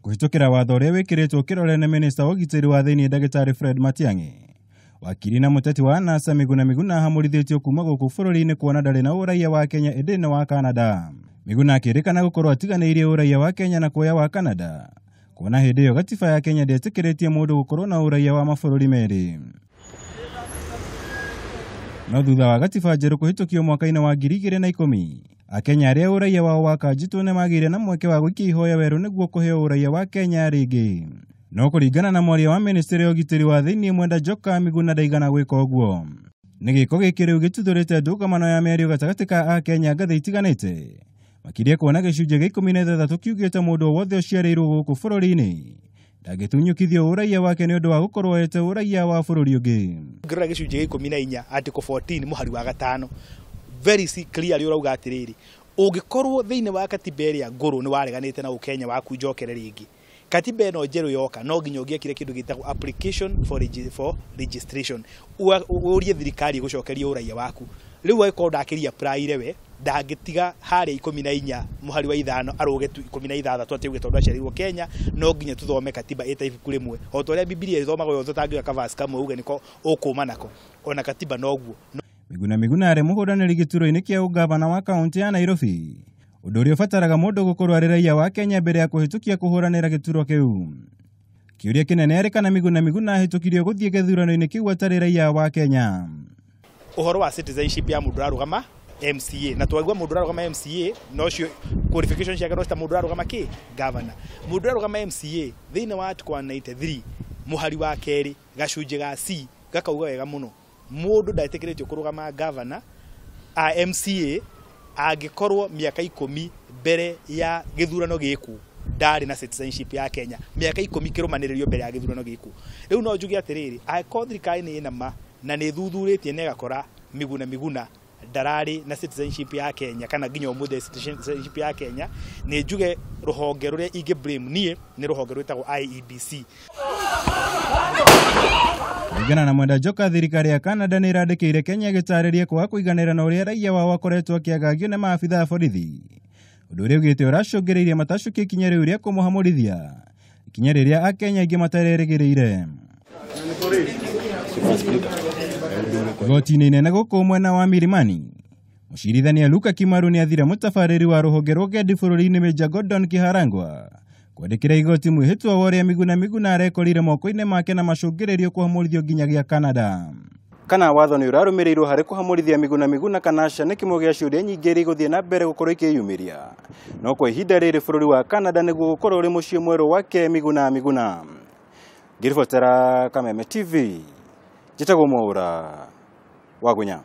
Kũhĩtũkĩra watho ũrĩa wĩkĩrĩtwo kĩrore nĩ minista wa ũgitĩri wa thĩinĩ ndagĩtarĩ Fred Matiang'i. Wakiri na mũteti wa NASA Miguna Miguna ahamũrithĩtio kuma gũkũ bũrũri-inĩ kuona ndarĩ na ũraiya wa Kenya ĩndĩ nĩ wa Canada. Miguna akĩrĩkana gũkorwo atiganĩirie ũraiya wa Kenya na kuoya wa Canada kuona hĩndĩ ĩyo gatiba ya Kenya ndĩetĩkĩrĩtie mũndũ gũkorwo na ũraiya wa mabũrũri merĩ. No thutha wa gatiba njerũ kũhĩtũkio mwaka-inĩ wa 2010, Akenya arĩa ũraiya wao wakanjĩtwo nĩ magĩire na mweke wa gũikia ihoya werũ nĩguo kũheo ũraiya wa Kenya rĩngĩ. No kũringana na mwaria wa ministry ya ũgitĩri wa thĩinĩ Mwenda Njoka, Miguna ndaigana gwĩka ũguo. Nĩ gĩko gĩkĩ rĩu gĩtuthũrĩte ndũgamano ya mĩario gatagatĩ ka Akenya ngathĩ itiganĩte, makĩria kuona gĩcunjĩ gĩa 16 kiugĩte mũndũ o wothe ũciarĩirwo gũkũ bũrũri-inĩ ndangĩtunyũkithio ũraiya wake nĩ ũndũ wa gũkorwo oete ũraiya wa bũrũri ũngĩ. Ngĩrora gĩcunjĩ gĩa 14 article 14 mũhari wa 5 very clearly ũrauga atĩrĩrĩ, ũngĩkorwo thĩinĩ wa katiba ĩrĩa ngũrũ nĩ wareganĩte na ũkenya waku njokere rĩngĩ, katiba ĩno njerũ yoka no nginya ũngĩekire kĩndũ gĩtagwo application for registration, ũrie thirikari ĩgũcokerie ũraiya waku. Rĩu angĩkorwo ndakĩria apply we ndangĩtiga harĩa 14 mũhari wa 5 arũge tu 16 atĩ uge tondũ aciarirwo Kenya, no nginya tũthome katiba ĩta ibuku rĩmwe o ta ũrĩa Bibilia ĩthomagwo yothe ũtangĩoya kaverse kamwe uge nĩko ũkũma nako, ona katiba noguo. Miguna Miguna arĩ mũhũranĩri gĩturwa-inĩ kĩa ũgavana wa kaũntĩ ya Nairobi, ũndũ ũrĩa ũbataraga mũndũ gũkorwo arĩ raiya wa Kenya mbere ya kũhĩtũkia kũhũranĩra gĩturwa kĩu. Kĩũria kĩnene arĩ kana Miguna Miguna ahĩtũkirio gũthiĩ gĩthurano-inĩ kĩu atarĩ raiya wa Kenya. Ũhoro wa citizenship ya mũndũ ũrarũgama MCA, na twaigua mũndũ ũrarũgama MCA no cio qualification ciake no ta mũndũ ũrarũgama kĩ governor. Mũndũ ũrarũgama MCA thĩinĩ wa article 193 mũhari wa 2 gacunjĩ ga C gakauga wega mũno, mũndũ ndetĩkĩrĩtio kũrũgama governor a MCA angĩkorwo mĩaka 10 mbere ya gĩthurano gĩkũ ndarĩ na citizenship ya Kenya, mĩaka 10 kĩrũmanĩrĩrio mbere ya gĩthurano gĩkũ. Rĩu no njuge atĩrĩrĩ, angĩkorwo thirikari nĩ ĩna ma na nĩ thuthurĩtie na ĩgakora Miguna Miguna ndararĩ na citizenship ya Kenya kana nginya ũmũthĩ citizenship ya Kenya, nĩ njuge rũhonge rũrĩa ingĩ blame niĩ nĩ rũhonge rwĩtagwo IEBC. Kũringana na Mwenda Njoka, thirikari ya Canada nĩ ĩrandĩkĩire Kenya ĩgĩtarĩria kwaga kũiganĩra na ũrĩa raiya wao akoretwo akĩagagio nĩ maabitha a borithi, ũndũ ũrĩa ugĩte ũracũngĩrĩirie matacũkie ikinya rĩu rĩa kũmũhamũrithia, ikinya rĩrĩa Akenya aingĩ matarerĩgĩrĩire. Igoti-inĩ inene gũkũ mwena wa Milimani, mũcirithania Luka Kimaru nĩ athire mũtabarĩri wa rũhonge rwa ũgendi bũrũri-inĩ Major Gordon Kiharangwa kwandĩkĩra igoti mwĩhĩtwa wa ũrĩa Miguna Miguna arekorire moko-inĩ make na macũngĩrĩrio kũhamũrithio nginyagia Canada. Kana watho nĩ ũrarũmĩrĩirwo harĩ kũhamũrithia Miguna Miguna kana aca nĩ kĩmwe gĩa ciũria nyingĩ iria igũthiĩ na mbere gũkorwo ikĩyumĩria. No kwa ihinda rĩrĩ bũrũri wa Canada nĩguo gũkorwo ũrĩ mũciĩ mwerũ wake Miguna Miguna. Ngĩribotera Kameme TV, njĩtagwo Mwaũra wa Gunya.